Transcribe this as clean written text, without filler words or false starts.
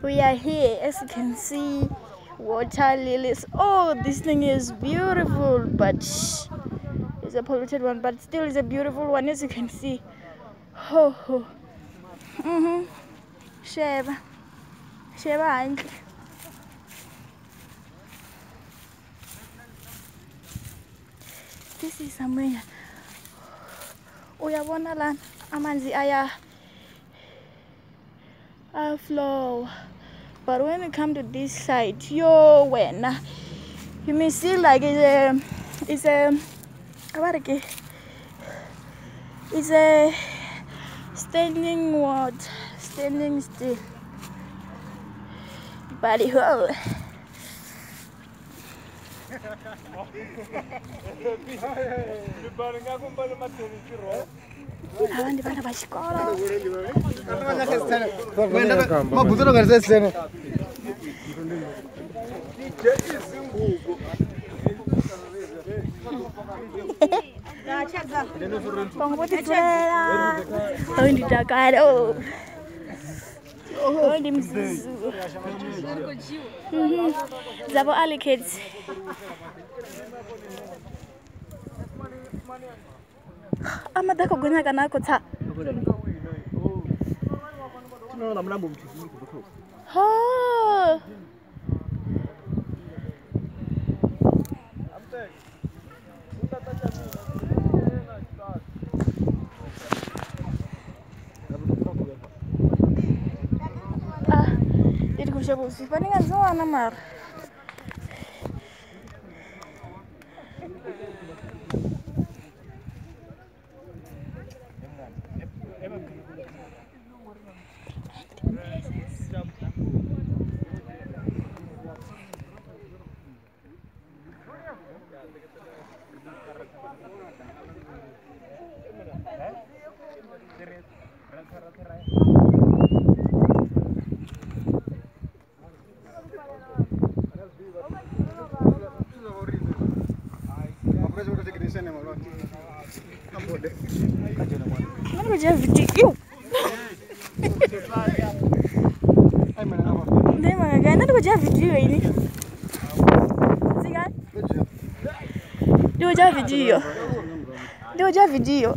We are here, as you can see, water lilies. Oh, this thing is beautiful, but it's a polluted one, but still it's a beautiful one, as you can see. Ho ho. Sheba. Sheba. This is somewhere. Uyabona la amanzi aya flow, but when you come to this side, yo, when you may see like it's a standing water, standing still. But ho. Abandi bana ba xikolo. Vamwe vo tidzulela. Oyo ndi dakalo. Oyo ndi mzuzu. Dzavo Ali Kids. Amada ko gonya kana ko tsa. Ho. Ah, did go shabo si paninga zo ana mar. Video. Video.